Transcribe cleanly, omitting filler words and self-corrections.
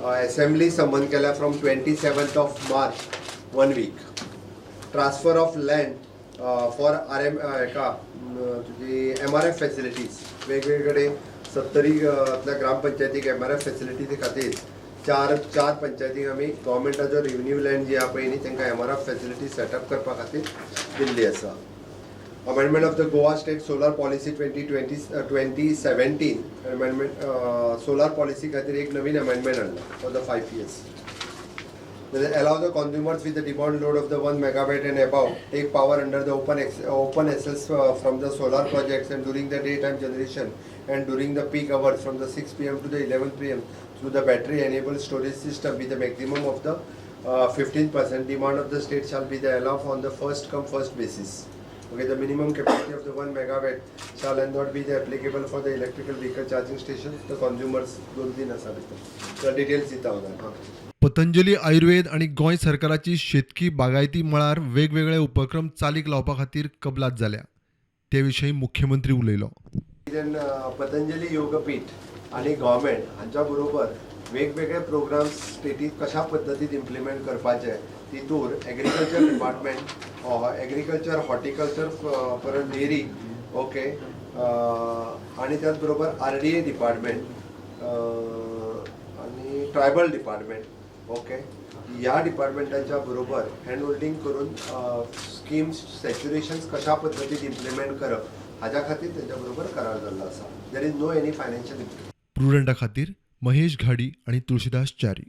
Assembly समन केल्या from 27th of March, one week. Transfer of land for RM हेका तुजी MRF facilities. वेगवेगळे कडेन सत्तरी तल्या ग्रामपंचायतीक एमआरएफ फॅसिलिटीज खातीर चार चार पंचायतीक आमी गव्हर्मेंटाचो रेव्हेन्यू लँड जी आहा पळय न्ही, तांकां एमआरएफ फॅसिलिटी सेटअप करपा खातीर दिल्ली आसा. Amendment of the Goa State Solar Policy 2020, 2017 amendment. Solar policy खातीर एक नवीन amendment हाडला for the 5 years. Allow the consumers with the demand load of the 1 megawatt and above take power under the open access from the solar projects and during the daytime generation and during the peak hours from the 6 p.m. to the 11 p.m. through the battery enabled storage system with the maximum of the 15% demand of the state shall be the allowed on the first come first basis. Okay, the minimum capacity of the 1 megawatt shall and not be the applicable for the electrical vehicle charging stations. The consumers दोन तीन आसा भितर. The details दिता हांव. पतंजली आयुर्वेद आनी गोंय सरकाराची शेतकी बागायती मळार वेगवेगळे उपक्रम चालीक लावपा खातीर कबलात जाल्या. ते विशीं मुख्यमंत्री उलयलो. Then Patanjali Yogpeeth आणि गव्हर्मेंट हांच्या बरोबर वेगवेगळे प्रोग्राम्स स्टेटीत कशा पद्दतीन इम्प्लिमेंट करपाचे, तितूर एग्रीकल्चर डिपार्टमेंट, एग्रीकल्चर, हॉर्टिकल्चर, परत डेअरी, ओके, आणि त्याच बरोबर आरडीए डिपार्टमेंट आणि ट्रायबल डिपार्टमेंट, ओके, ह्या डिपार्टमेंटाच्या बरोबर हँड होल्डिंग करून स्किम्स सॅच्युरेशन्स कशा पद्दतीन इम्प्लिमेंट करप हाज्या खातीर तेंच्या बरोबर करार जाल्लो आसा. There is no any financial प्रुडंटा खातीर महेश घाडी आनी तुळशीदास च्यारी.